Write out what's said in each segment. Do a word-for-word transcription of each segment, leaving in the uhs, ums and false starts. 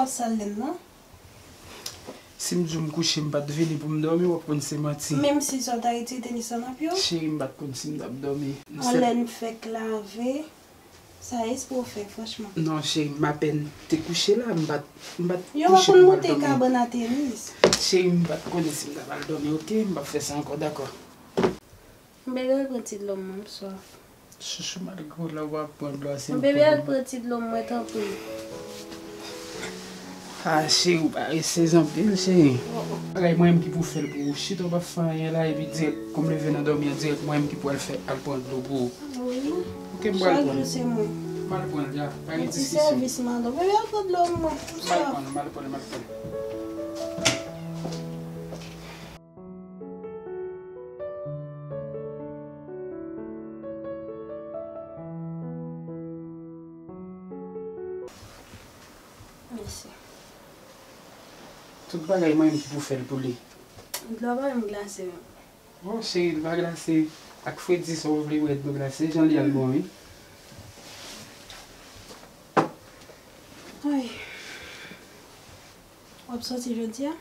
Sa l lè m nan. Si m di w m kouche, m pa t vini pou m dòmi, w ap konn se manti. Menm si sa w ta retire tenis lan nan pye w. Cheri, m pa t konn si m t ap dòmi. M sèl. Anlè n fèk lave. Sa espre w fè, franchman. Non, cheri, m apèn te kouche la, m pa t, m pa t kouche pou m al dòmi. Yo pa konn moute kabann a tenis. Cheri, m pa t konnen si m t ap al dòmi, oke? M p ap fè sa ankò, dakò? Bebe, al pran ti dlo m, mwen, m swaf. Chouchou, malgre w la, w ap pran dlo a, se yon pwoblèm. Bebe, al pran ti dlo m, mwen, tanpri. Ah, cheri, ou parèsez anpil, cheri. Bagay mwen menm ki pou fè l pou ou. Chita, w p ap fè anyen la, epi dirèk, kòm leve nan dòmi an, dirèk mwen menm ki pou al fè, al pran dlo pou ou. Wi. Ok, m pral pran l. Chak jou se mwen. M al pran l, ya. Pa gen diskisyon. Ti sèvis madanm. Bebe, al pran dlo m, mwen. M swaf. M al pran l, m al pran l, m al pran l. Mèsi. Tout bagay mwen menm ki pou fè l pou li. Dlo a pa menm glase menm. Oh cheri, l pa glase. Ak fredi sa w vle wè dlo glase, jan li al bon wi. Ay. W ap soti jodi a?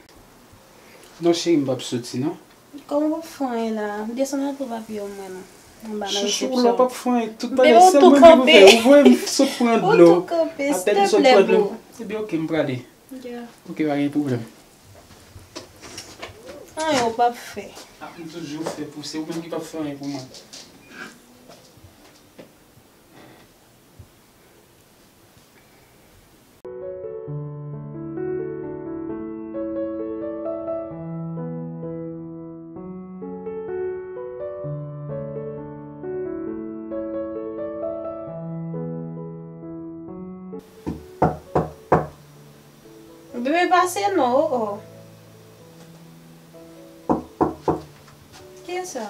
Non cheri, m p ap soti non. Kòman w p ap fè anyen la? Desann al pran papye w mwen non. Anba nan resepsyon. Chouchou, ou la p ap fè anyen. Tout bagay sèl mwen ki pou fè. Ou voye m sot pran dlo. Apèn m sot pran dlo. Ebyen oke, m prale. Ok, pa gen pwoblèm. Anyen ou p ap fè. Ah, m toujou fè pou, se ou menm ki p ap fè anyen pou mwen. Bebe pase non, oh oh. Kiyès sa?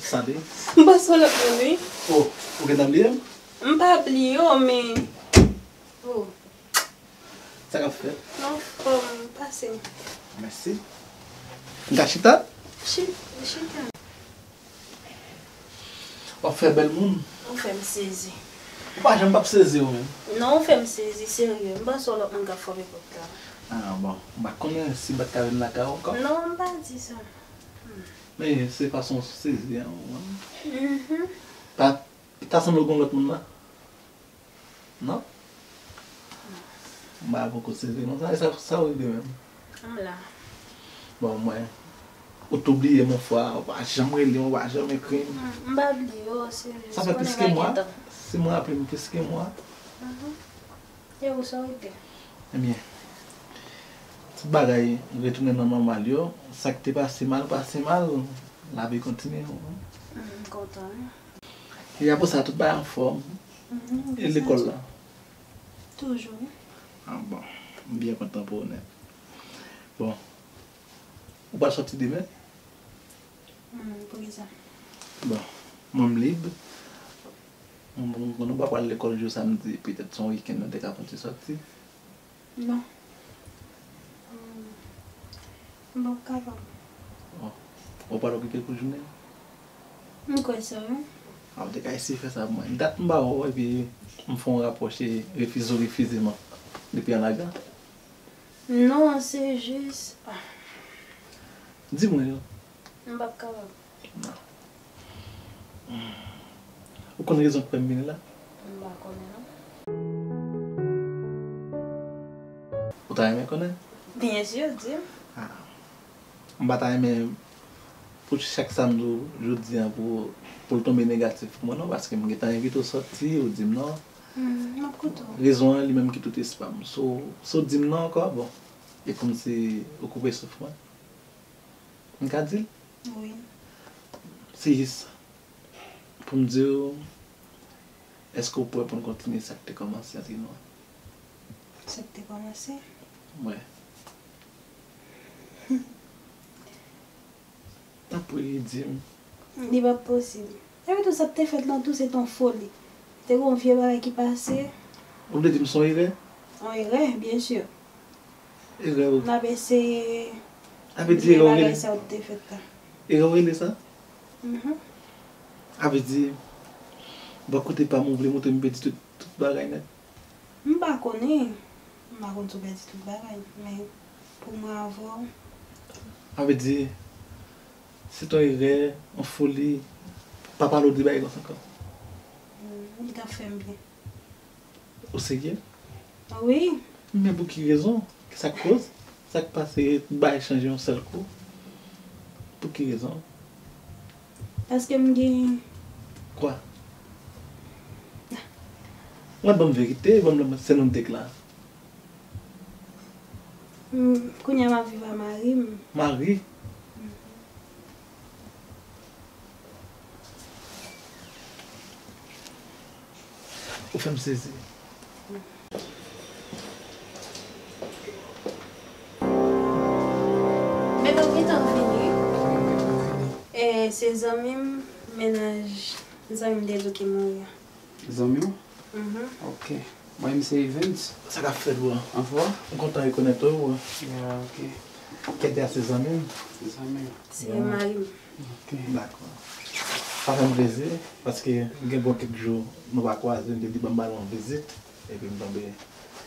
Sante. M panse w lòt moun wi. Oh, ou gentan bliye m? M pa bliye w, men. Oh. Sa k ap fèt? M anfòm, pase. Mèsi. M ka chita? Chi, chita. W ap fè bèl moun. Ou fè m sezi. Ou pa janm p ap sezi ou menm. Non, ou fè m sezi, serye. M panse w lòt moun k ap frape pòt la. Ah bon, m pa t konnen si bat ka vin lakay ou ankò. Non, m pa di sa. Men se fason w sezi an ou menm. Mhm. Pa, ta sanble w gon lòt moun la? Non? M pa poko sezi non. Sa, sa, sa w rive menm? M la. Bon, mwen. Ou tou bliye m yon fwa, ou pa janm rele m, ou pa janm ekri m. M pa bliye w, se jis konnen pa gen tan. Si mwen raple m plis ke mwa. Mhm. E ou sa w regle? Ebyen, tout bagay retounen nan nòmal yo. Sa k te pase mal, pase mal. Lavi kontinye. M kontan wi. E apre sa, tout bagay anfòm? Mhm. E lekòl la? Toujou. Ah bon, m byen kontan pou ou nèt. Bon, ou pral sòti demen? Hmm, poukisa? Bon, mwen m lib. Mwen m konnen ou pa pral lekòl jou samdi, petèt se yon wikenn nou te ka fè yon ti sòti. Non. M p ap kapab. Oh. Ou pral okipe l pou jounen an? M kwè sa wi. A, ou te ka eseye fè sa pou mwen. Dat m pa wè w epi m fè yon rapwòch e refize w refize m depi an lagan? Non, se jis. Di mwen yo. M p ap kapab. Non. Ou konn rezon k fè m vini la? M pa konnen non. Ou ta renmen konnen? Byen si, di m. Ah. M pa ta renmen pou chak sa m di w jodi a pou, pou l tonbe negatif pou mwen non, paske m gentan envite w sòti, ou di m non. Hmm, m ap koute w. Rezon an li menm ki tout espas m. Si w, si w di m non ankò, bon, e kòmsi ou koupe souf mwen. M ka di l? Wi. Se jis pou m di w, èske w prè pou n kontinye sa k te kòmanse ant nou an? Sa k te kòmanse? Wi. Tanpri, di m. Li p ap posib. Epi tou sa k te fèt lan tou se t yon foli. Te gen yon vye bagay ki pase. Ou vle di m se yon erè? Yon erè, byen si. Erè ou? M ap eseye bliye bagay sa yo k te fèt la. Erè ou rele sa? Mhm. A vle di, bò kote pa m ou vle montre m pèdi tout, tout bagay nèt? M pa konnen. M pa konn si w pèdi tout bagay, men pou mwen avè w. A vle di, se t on erè, on foli, pa pale w de bagay konsa ankò. Hmm, li t ap fè m byen. Ou serye? Wi. Men pou ki rezon? Ki sa k koz? Sa k pase, tout bagay chanje yon sèl kou? Pou ki rezon? Paske m gen. Kwa? Mwen ban m verite, ban m lanmò, se nou de k la. M, kounye a m ap viv a mari m. Mari? Ou fè m sezi. Men nou gentan vini. E, se zanmi m, mennaj zanmi m te di w ki mouri a. Zanmi w? Mhm. Ok. Mwen, m se Evens. Sa k ap fèt, bro? Anfòm? M kontan rekonèt ou, bro. Ya, ok. Kèt a se zanmi m? Zanmi w. Se mari m. Ok. Dakò. Sa fè m plezi, paske gen bon kèk jou nou pa kwaze, m te di ban m ba nou yon vizit, epi m tonbe.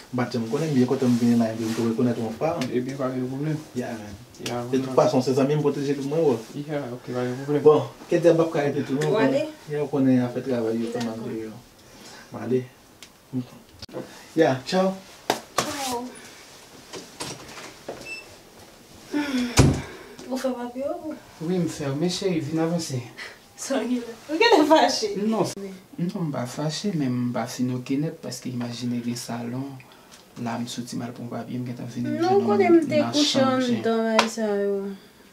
M pa t janm konnen, m byen kontan m vini la, epi m tou rekonèt ou yon fwa. Ebyen, pa gen pwoblèm. Ya, man. Ya, de tout fason, se zanmi m, pwoteje li pou mwen, bro. Ya, ok, pa gen pwoblèm. Bon, kèt a m p ap ka rete tou, non. Ou ale? Ya, ou konnen afè travay yo fè m al deyò. M ale. Ya, tchaw. Tchaw. Hmm. Ou fè papye w? Wi, m fè. Men cheri, vin avanse. Sa w gen la? Ou genlè fache. Non, non, m pa fache, men m pa fin oke nèt, paske imajine gen salon, la m soti m al pran papye, m gentan vini m jwenn yon moun nan chanm. Non, konnen m te kouche anndan bagay sa yo.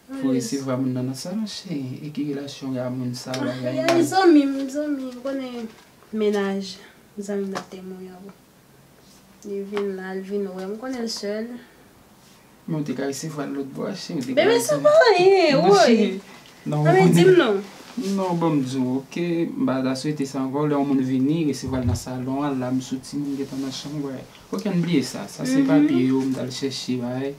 Pou resevwa moun nan nan salon, cheri, e ki relasyon w gen a moun sa, bagay la? Zanmi m, zanmi m, konnen mennaj zanmi m nan te mouri an. Li vin la, li vin wè m, konnen l sèl. Men w te ka resevwa l lòt bò a, cheri, w te ka resevwa l. Bebe, sa pa anyen, woy. Non, cheri. Non, di m non. Non, ban m di w, ok? M pa ta swete sa ankò. Lè yon moun vini, resevwa l nan salon an, la m soti, moun gentan nan chanm, wè. Ok, ann bliye sa. Sa se papye yo, m t al chèche, bagay.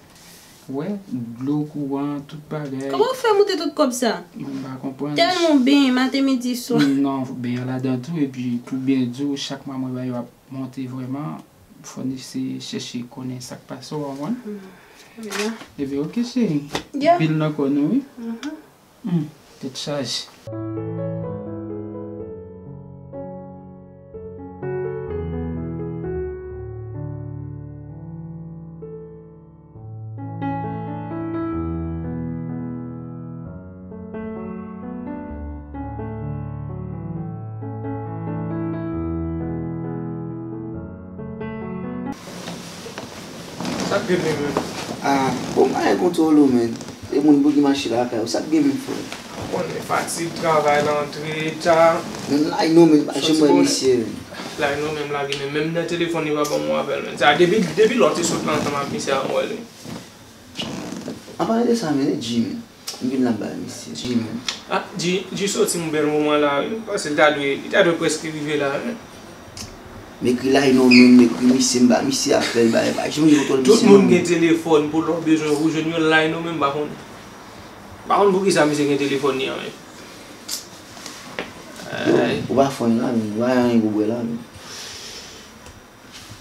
Wè, dlo, kouran, tout bagay. Kòman w fè moute tout kòb sa? Mwen pa konprann. Tèlman w benyen maten, midi, swa. Non, benyen ladan tou, epi pou byen di w, chak mwa mwen ba yo ap monte vrèman, fò n eseye chèche konnen sa k pase, w konprann? Hmm. Ebyen, ok, cheri. Bil nan kò nou, wi. Hmm, tèt chaje. Sa k gen menm? Ah, bon, m pa gen kontwòl ou, menn. E moun pou ki mache lakay ou, sa k gen menm, frè? Ou konnen fatig travay la antre ta. Menm Line menm, pa janm wè misye, menn. Line menm lage menm, menm nan telefòn li pa ban m yon apèl, menn. Sa depi, depi lè w te sot la ansanm ak misye a, m wè l, wi. An palan de sa, menn, e G, menn. M vin la bay misye, G, menn. Ah, G, G soti yon bèl moman la, wi, paske li ta dwe, li ta dwe prèske rive la, wi. M ekri Line menm, m ekri misye, m ba misye apèl, bay, pa janm gen kontwòl misye non. Tout moun gen telefòn pou lè w bezwen ou jwenn yo, Line menm m pa konn. M pa konn poukisa misye gen telefòn li an menm. Ay. Ou pa fè anyen la menm, ou pa anyen pou bwè la menm.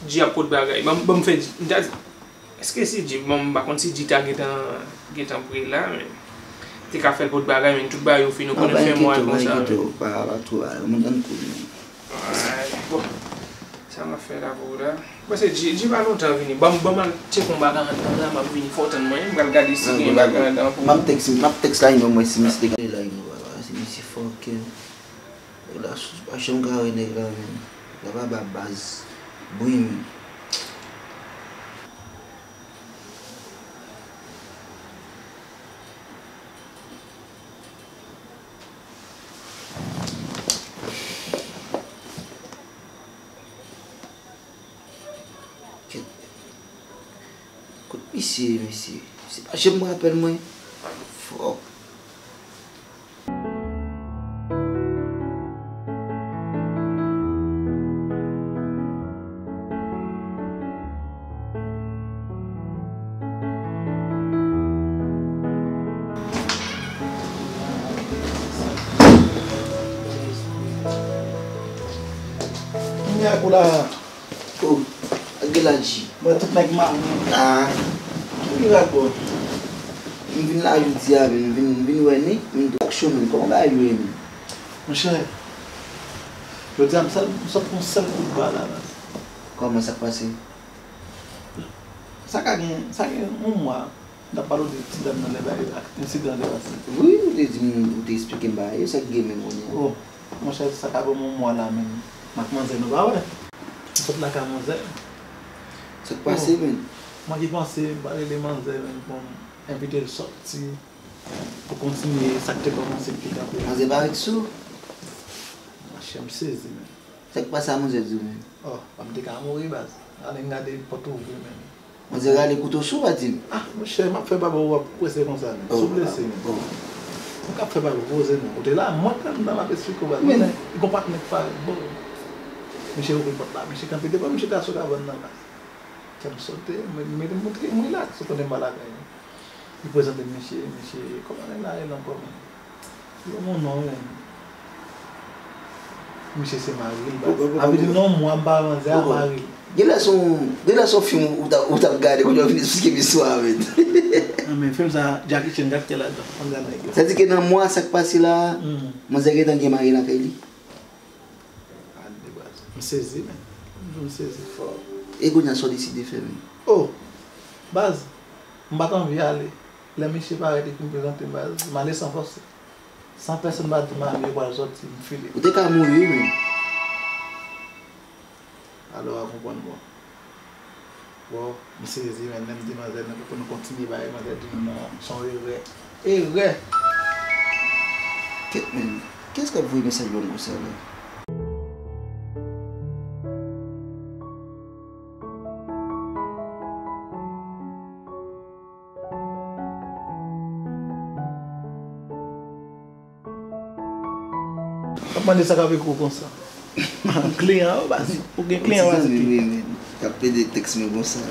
G ap pot bagay. Ban m, ban m fè, m ta di, èske se G? Bon, m pa konn si G ta gentan, gentan pre la, men te ka fè l pot bagay, men tout bagay yo fini, ou konnen fen mwa konsa. Pa enkyete w, pa, pa twò, moun tann kou, men. Ay, bon. Sa m ap fè la pou ou la? Bon, se G, G pa lontan vini. Ban m, ban m al tcheke yon bagay anndan la, m ap vini, fò w tann mwen, m pral gade si gen bagay anndan pou ou. M ap tèks, m ap tèks la, mwen, si misye te gade la, mwen, si misye fòkè. Nèg la sou, pa janm ka wè nèg la, menm. Nèg la pa ba baz. Bri, menm. Kèt. Kot misye ye, mesye? Misye pa janm pran apèl mwen. Fòk. Ak ou la. Oh, ak de la G. Mwen tout nèg maron. Ah. Ki mirak, bro? M vin la jodi a, men m vin, m vin wè ni, m di aksyon, men kòman bagay yo ye, men? Monchè, jodi a m sèl, m sot pran sèl kout ba la, la. Kòman sa k pase? Sa ka gen, sa gen yon mwa. N ap pale w de ti dam nan lè bagay ak ensidan an te pase. Wi, ou te di m, ou te eksplike m bagay yo, sa k gen menm kounye a? Oh, monchè, sa ka ban m yon mwa la menm. M ak manzè nou pa wè. M sot lakay manzè. Sa k pase, oh, menm? Mwen ki panse, m pa rele manzè menm pou m envite l sòti, pou kontinye sa k te kòmanse ki te kanpe a. Manzè pa ret sou? Monchè, m sezi menm. Sa k pase a manzè di w menm? Oh, m te ka mouri baz. Ale m gade pòt ouvri menm. Manzè rale kouto sou w a di m. Ah, monchè, m ap fè baba w ap prese konsa menm. Oh, sou blese menm. Oh. Mwen k ap fè baba w poze non. Ou te la, mwen k anndan m ap esplike w baz. Men. Mwen, gon patnè k parèt bò. Misye ouvri pòt la, misye kanpe devan, misye ta sou kabann nan baz. Kè m sote, mwen, mwen, mwen, mwen rilaks, ou konnen m pa lakay. Li prezante m misye, misye, kòman nèg la rele ankò menm? Li ban m yon non, menm. Misye se mari l, baz. Sa vle di nan yon mwa m pa wè manzè a, mari l. Genlè se yon, genlè se yon fim ou t ap, ou t ap gade, kounye a w vin esplike m istwa a, menm. Nan men fim sa, Jackie Chan k aktè ladan, ann gade nèg yo. Sa di ke nan mwa sa k pase la, manzè gentan gen mari lakay li? Gade baz. M sezi, menm. M sezi fò. E kounye a, sa w deside fè, menm? Oh! Baz, m pa t anvi ale. Lè misye parèt epi m prezante m, baz, m ale san fòse. San pèsonn pa di m ale, yo pral sòti, m file. Ou te ka mouri, wi, menm. Alò, w a konprann mwen. Bon, m sezi, menm lè m di manzè nan pou nou kontinye bagay, manzè di m non, se yon erè. Erè! Kèt, menm. Kiyès k ap voye mesaj ban m konsa la? W ap mande sa k ap ekri w konsa. Kliyan yo, baz. Ou gen kliyan, baz. Yon ti zanmi m, wi, men, k ap pede tèks mwen konsa.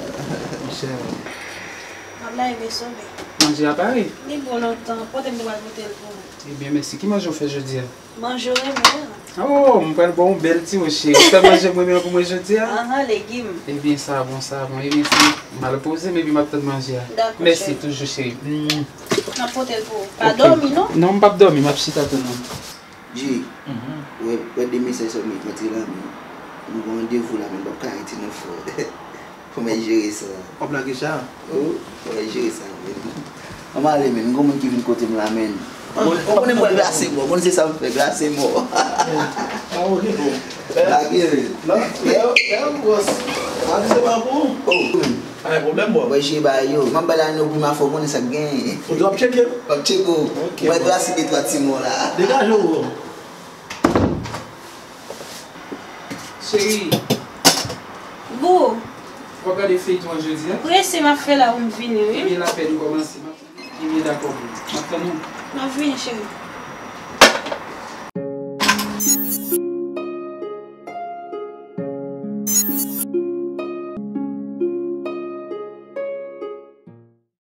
Monchè. M ap lage sove. Manje a pare? Li bon lontan. Pote m te pral pote l pou ou. Ebyen, mèsi. Ki manje w fè jodi a? Manje w renmen an. Oh, m pral ba w yon bèl ti wòch, cheri. Ou fè manje m renmen an pou mwen jodi a? Ahan, legim. Ebyen, sa bon, sa bon. Ebyen, si m al poze m, epi m ap tann manje a. Dakò, cheri. Mèsi toujou, cheri. Mm. M ap pote l pou ou. Pa dòmi, non? Non, m p ap dòmi, m ap chita tann ou. Jay, wè, wè de mesaj sa w met rantre la, men m gen randevou la, men m p ap ka rete non, frè. Fò m al jere sa. W ap lage chay la? Oh, fò m al jere sa, men. Ann ale, men. M gen moun ki vin kote m la, men. Ou konnen m pral glase mò. Ou konnen se sa m fè, glase mò. Ah, ok, bon. Lage, men. Lè, lè, lè, bòs. Mwen di se pa pou ou. Oh. Pa gen pwoblèm, bro. Mwen jere bagay yo. M ap bay la nan prim afè, ou konnen sa k genyen. Ou di w ap tcheke? M ap tcheke w. Ok, mwen bro. Mwen glase de twa ti mò la. Degaje w, bro. Cheri. Boo. W ap gade feyton an jodi a? Prese m ap fè la pou m vini, wi. Ebyen, lapèn kòmanse. M ap tann ou. Ebyen, dakò, boo. M ap tann ou. M ap vini, cheri.